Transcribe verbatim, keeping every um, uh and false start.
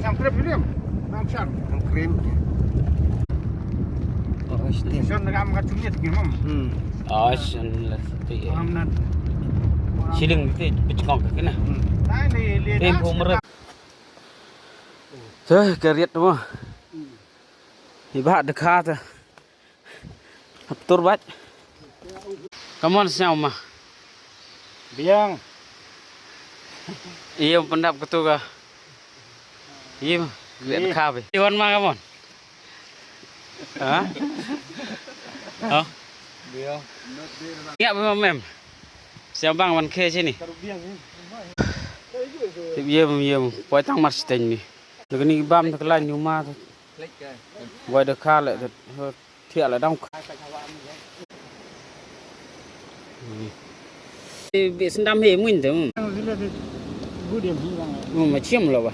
Sang krem, William. Nang sang. Nang krem. Oh, sting. Son ngam ka chumit ngam. Hmm. Oh, son la sati. Ngam nan. Siling ti pechkong ka kena. Hmm. Tai le le. Em, das. Phu merep. Te, ka riat tu. Hmm. Iba deka te. Hap tur bat. Come on, sñiaw ma. Biang. Iya, pyndap katu ka. Iya, liat ka be. Iwan ma, come on. Ha? Ha? Biang. Ngiah ba mem. Sñiaw bang wan khe sini. Tip iem, iem. Poi tang mar siteng ni. Lagi ni bam tak lain nyuma tu. Wai da ka le tu. Thiah la dang. Bi sendam he muin tu. Mu ma chiam lo ba.